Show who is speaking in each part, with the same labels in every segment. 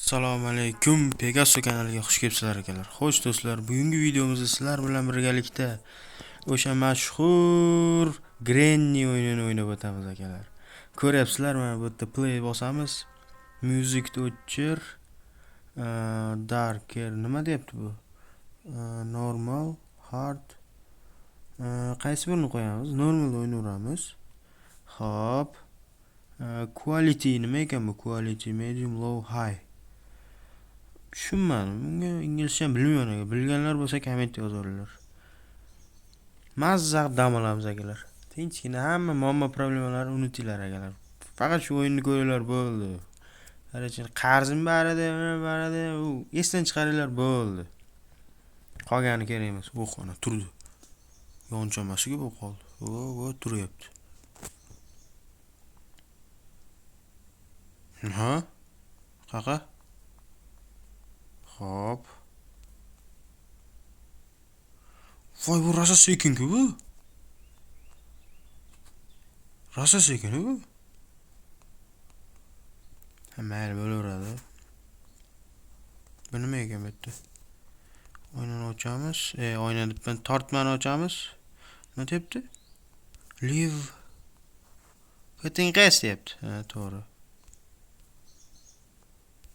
Speaker 1: Assalomu alaykum, Pegaso kanaliga xush kelibsizlar akalar. Xo'sh do'stlar, bugungi videomizda sizlar bilan birgalikda o'sha mashhur Granny o'yinini o'ynab o'tamiz akalar. Ko'ryapsizlar, mana bu yerda play bosamiz. Music o'chir. Darker nima deyapti bu? Normal, hard. Qaysi birini qo'yamiz? Normalda o'ynayveramiz. Xo'p. Quality nima ekan bu? Quality medium, low, high. Tushunmadim. Bunga inglizcha bilmayman aka. Bilganlar bo'lsa kommentda yozaveringlar. Mazza qilib dam olamiz akalar. Tinchgina hamma muammo problemalarni unutinglar akalar. Faqat shu o'yinni ko'ringlar bo'ldi. Qarachi, qarzim bor edi, bor edi, u esdan chiqaringlar bo'ldi. Qolgani kerak emas. O'h, ana turdi. Yonchomasiga bo'lib qoldi. O, turyapti. Ha? Qaqa? Xo'p. Voy, bu rosa sekin-ku bu. Rosa sekin bu. Ha, mayli bo'laveradi. Bu nima ekan bu yerda? Oynani ochamiz. Oyna debman, tortmani ochamiz. Nima deyapti? Leave. Keting qaysi deyapti. Ha, to'g'ri.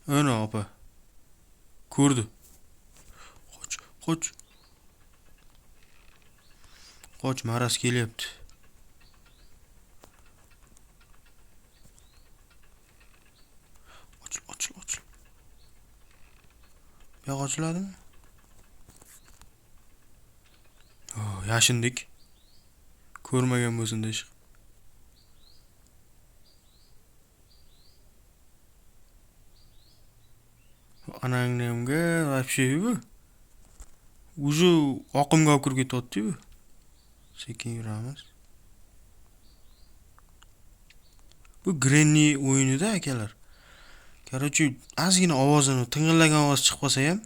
Speaker 1: Ana opa. Ko'rdi. Qoch, qoch. Qoch, maraz kelyapti. Ochil, ochil, ochil. Bu yoq ochiladimi? Oh, yashindik. Ko'rmagan bo'lsin desh. Anangnamga вообще bu. Уже oqimga olib kirib ketyapti-yu. Sekin yuramiz. Bu Granny o'yinida akalar. Короче, ozgina ovozini, ting'illagan ovoz chiqib qolsa ham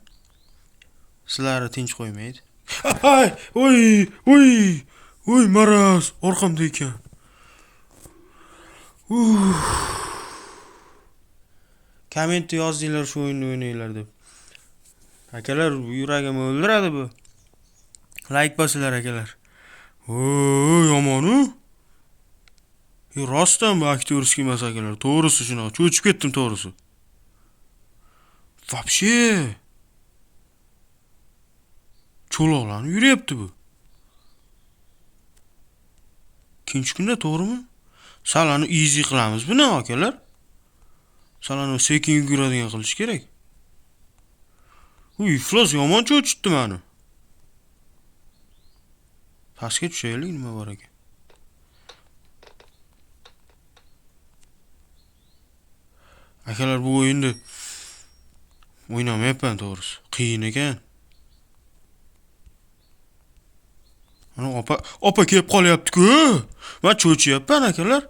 Speaker 1: sizlarni tinch qo'ymaydi. Ay, oy, oy, oy, maraz, orqamda ekan. Kommentda yozdinglar shu o'yinni o'ynanglar deb. Akalar, yuragimni o'ldiradi bu. Like bosinglar akalar. O, yomon-u. Yo, rostdan bu aktyorskiy emas akalar. To'g'risi shunaqa. Cho'chib ketdim to'g'risi. Вообще. Cho'loqlanib yuryapti bu. Ikkinchi kunda to'g'rimi? Sal uni easy qilamiz buni akalar. Sal uni sekin yuguradigan qilish kerak. U iflos yomon cho'chitdi meni. Pastga tushaylik, nima bor ekan? Akalar, bu o'yinni o'ynamayapman to'g'risi. Qiyin ekan. Ana opa, opa kelib qolyapti-ku. Men cho'chiyapman akalar.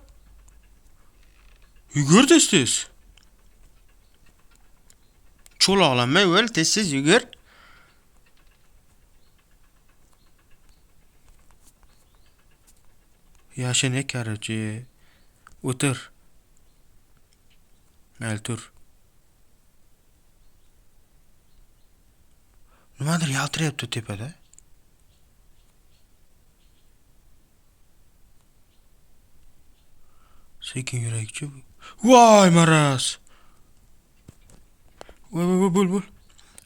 Speaker 1: Yugur tez-tez. Cho'loqlanmay o'l, tez-tez yugur. Yashin, короче. O'tir. Mayli, tur. Nimadir yaltirayapti tepada. Sekin yuraylikchi. Voy, maraz. Voy, voy, voy, bo'l, bo'l.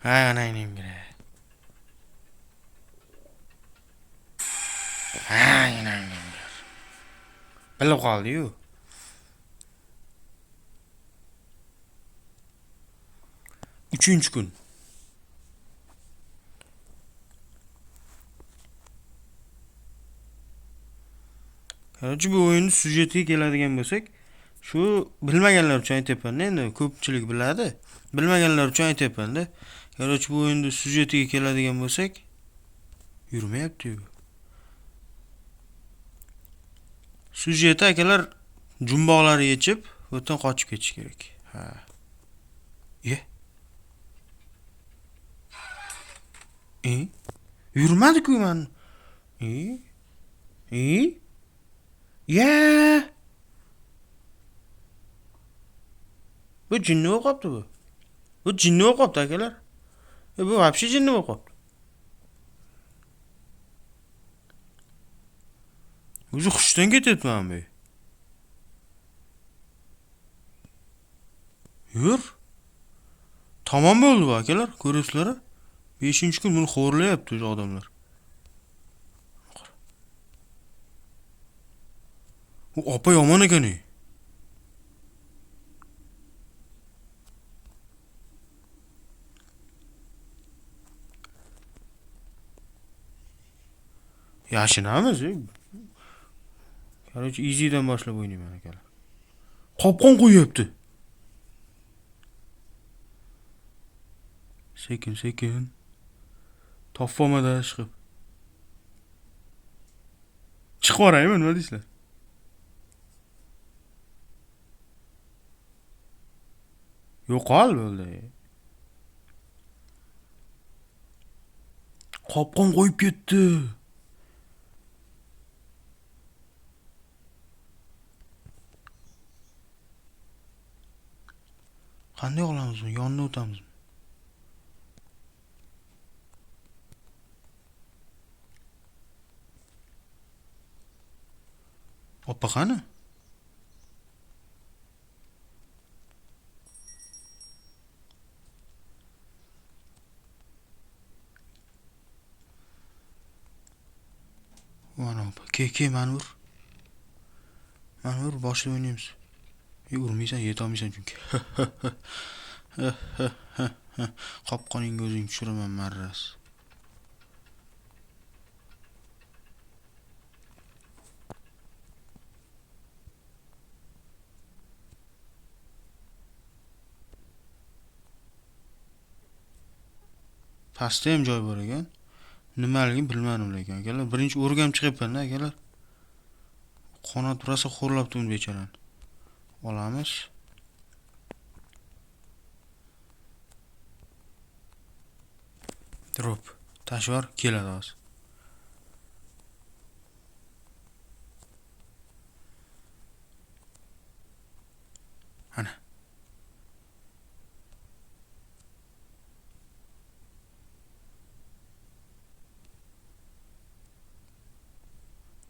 Speaker 1: Ha, onangning biri. Ha, onangning biri. Bilib qoldi-yu. Uchinchi kun. Короче, bu o'yinning syujetiga keladigan bo'lsak, shu bilmaganlar uchun aytyapman-da, endi ko'pchilik biladi. Bilmaganlar uchun aytyapman-da. Короче, bu o'yinning syujetiga keladigan bo'lsak, yurmayapti-yu. Syujeti akalar jumboqlarni yechib, bu yerdan qochib ketish kerak. Ha. Ye. E? Yurmadi-ku man. E? E? Ya. Bu jinni bo'lib qopti bu. Bu Bu jinni bo'lib qolibdi akalar. Bu вообще jinni bo'lib qolibdi. O'zi hushdan ketyapman bu. Yur. Tamom bo'ldi bu akalar, ko'ryapsizlar. 5-kun buni xo'rlayapti o'zi odamlar. U opa yomon ekan. Yashinamiz. Короче, easy'dan boshlab o'ynayman akalar. Qopqon qo'yapti. Sekin, sekin. Topolmadi chiqib. Chiqib yuboraymi, nima deysizlar? Yo'qol bo'ldi. Qopqon qo'yib ketdi. Qanday olamiz buni? Yonidan o'tamizmi? Opa qani? Mana opa, ke mani ur. Mani ur, boshida o'ynaymiz. Urmaysan, yetolmaysan chunki. Qopqoningga o'zing tushiraman marras. Pastda ham joy bor ekan. Nimaligini bilmadim lekin akalar. Birinchi o'rganib chiqyapman-da akalar. Qanot rosa xo'rlabdi uni bechorani. Olamiz. Drop. Tashvar keladi hozir. Ana.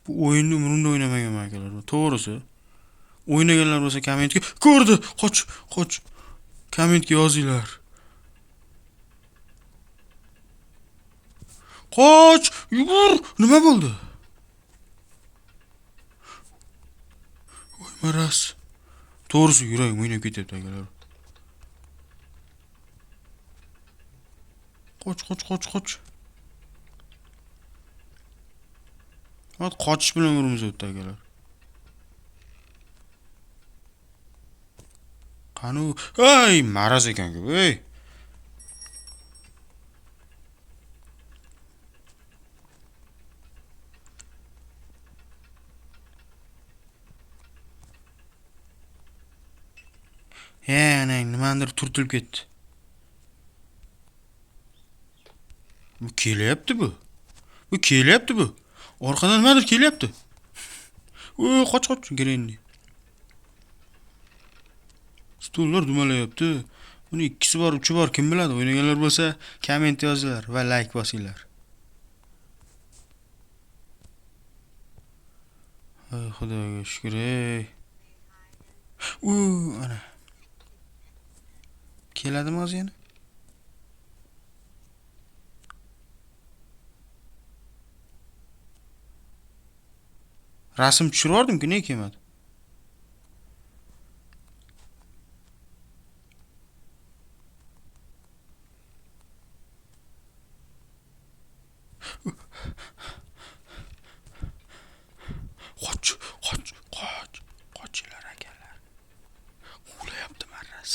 Speaker 1: Bu o'yinni umrimda o'ynamaganman akalar. To'g'risi. O'ynaganlar bo'lsa kommentga ko'rdi, qoch, qoch. Kommentga yozinglar. Qoch, yugur. Nima bo'ldi? Voy maras. To'g'risi yuragim o'ynab ketyapti akalar. Qoch, qoch, qoch, qoch. Hozir qochish bilan umrimiz o'tdi akalar. Qani u? Ey, maraz ekan-ku, ey. He, nimadir turtilib ketdi. Bu kelyapti bu. Bu kelyapti bu. Orqadan nimadir kelyapti. Oy, qoch, qoch, Granny. Stullar dumalayapti. Buni ikkisi bor, uchi bor, kim biladi? O'ynaganlar bo'lsa, komment yozinglar va like bosinglar. Ay, Xudoga shukr, ey. U, ana. Keladimi hozir yana? Rasm tushirib yubordimku, nega kelmadi? Qoch, qoch, qoch, qochinglar akalar. Uxlayapti marras.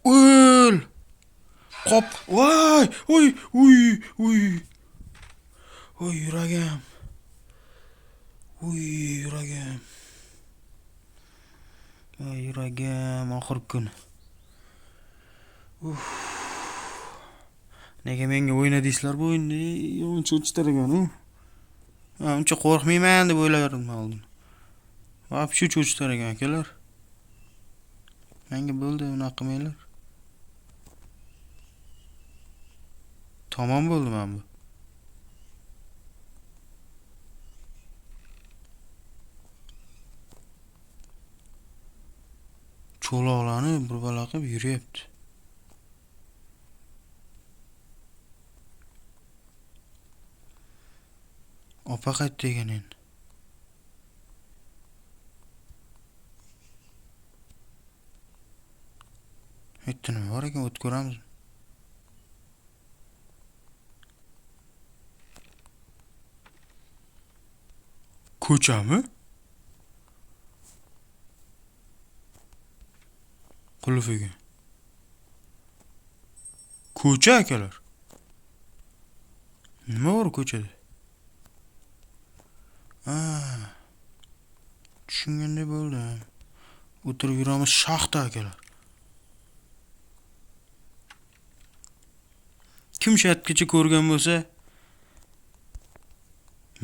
Speaker 1: O'l! Qop, voy, oy, uy, uy. Oy yuragim. Uy yuragim. Oy yuragim, oxirgi kun. Uf. Nega menga o'yna deysizlar bu o'yinni? Uncha cho'chitar ekan u. Uncha qo'rqmayman deb o'ylardim oldin. Вообще cho'chitar ekan akalar. Menga bo'ldi, unaqa qilmanglar. Tamom bo'ldi mana bu. Cho'loqlanib bir balo qilib yuryapti. Opa qayerda ekan endi? Yerda nima bor ekan, o't ko'ramiz. Ko'chami? Qulf ekan. Ko'cha akalar. Nima bor ko'chada? Tushungandek bo'ldim. O'tirib yuramiz shaxta akalar. Kim shu yergacha ko'rgan bo'lsa,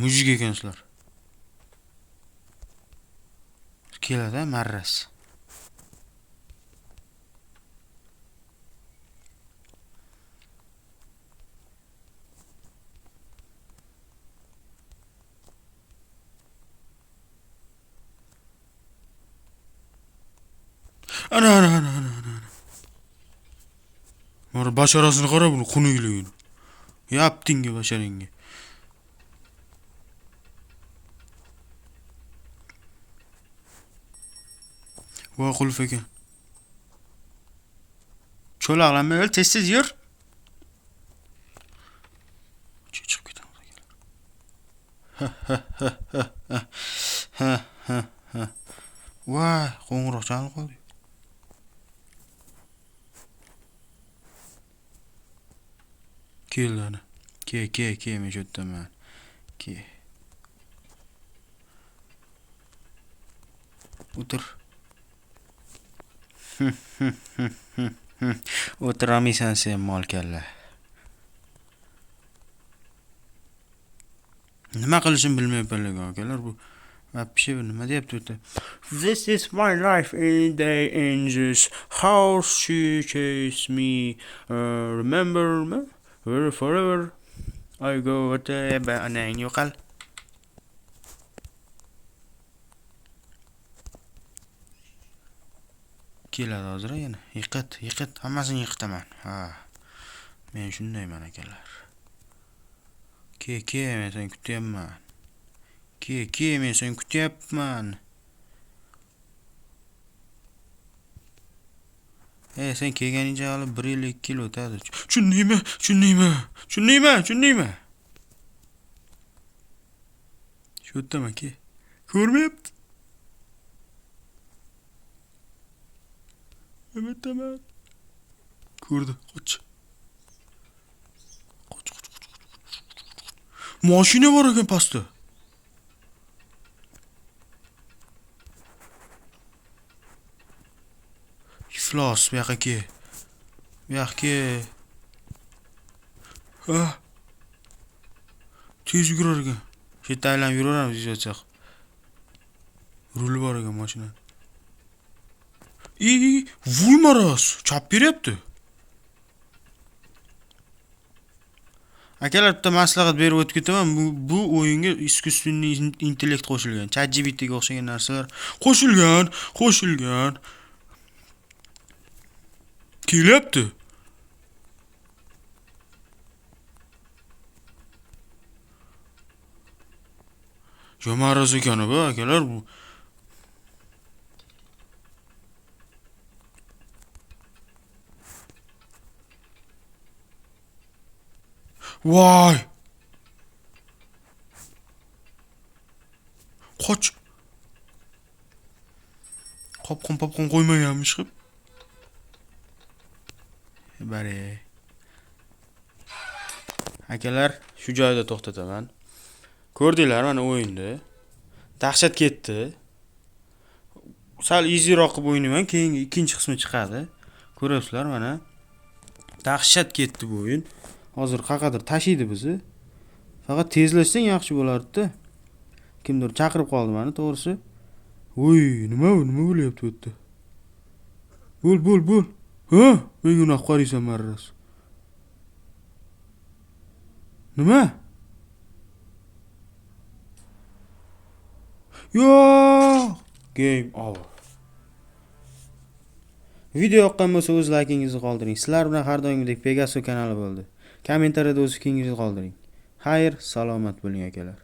Speaker 1: mujik ekansizlar. Keladi marras. Ana ana ana ana ana. Mana basharasini qara buni xunukligini. Yaptingga basharangga. Voy qulf ekan. Cho'loqlanmay o'l, tez-tez yur. Chiqib ketamiz akalar. Ha ha ha ha ha ha. Voy, qo'ng'iroq chalib qoldi. Keldi ana. Ke, ke, ke, men shu yerdaman. Ke. O'tir. O'tirolmaysan sen mol kalla. Nima qilishimni bilmayapman lekin akalar, bu вообще nima deyapti bu yerda? This is my life in day in this house she chase me. Remember me? Where forever I go whatever anang yo'qol. Keladi hozir yana. Yiqit, yiqit, hammasini yiqitaman. Ha. Men shundayman akalar. Ke, ke, men seni kutyapman. Ke, ke, men seni kutyapman. Sen kelganingcha hali 1 yil, 2 yil o'tadi. Tushundingmi? Tushundingmi? Tushundingmi? Tushundingmi? Shu yerdaman, ke. Ko'rmayapti. Nima? Ko'rdi, qoch. Qoch, qoch, qoch, qoch, qoch, qoch. Mashina bor ekan pastda. Iflos, bu yoqqa ke. Bu yoqqa ke. Ha. Tez yugurar ekan. Shu yerda aylanib yuraveramiz yuzatsak. Ruli bor ekan mashina. Vuy maraz, chap beryapti. Akalar, bitta maslahat berib o'tib ketaman. Bu o'yinga искусственный intellekt qo'shilgan. ChatGPTga o'xshagan narsalar qo'shilgan, qo'shilgan. Kelyapti. Jo'maraz ekan bu akalar bu. Voy! Qoch. Qopqon popqon qo'ymaganmish qilib. Bare. Akalar, shu joyda to'xtataman. Ko'rdinglar mana o'yinni. Dahshat ketdi. Sal easyroq qilib o'ynayman, keyingi ikkinchi qismi chiqadi. Ko'rasizlar mana. Dahshat ketdi bu o'yin. Hozir qayerdir tashiydi bizni. Faqat tezlashsang yaxshi bo'lardi-da. Kimdir chaqirib qoldi meni, to'g'risi. Voy, nima bu? Nima bo'lyapti bu yerda? Bo'l, bo'l, bo'l. Ha? Menga unaqa qaraysan marras. Nima? Yo'q! Game over. Video yoqqan bo'lsa o'z laykingizni qoldiring. Sizlar bilan har doimgidek Pegaso kanali bo'ldi. Kommentariyada o'z fikringizni qoldiring. Xayr, salomat bo'ling akalar.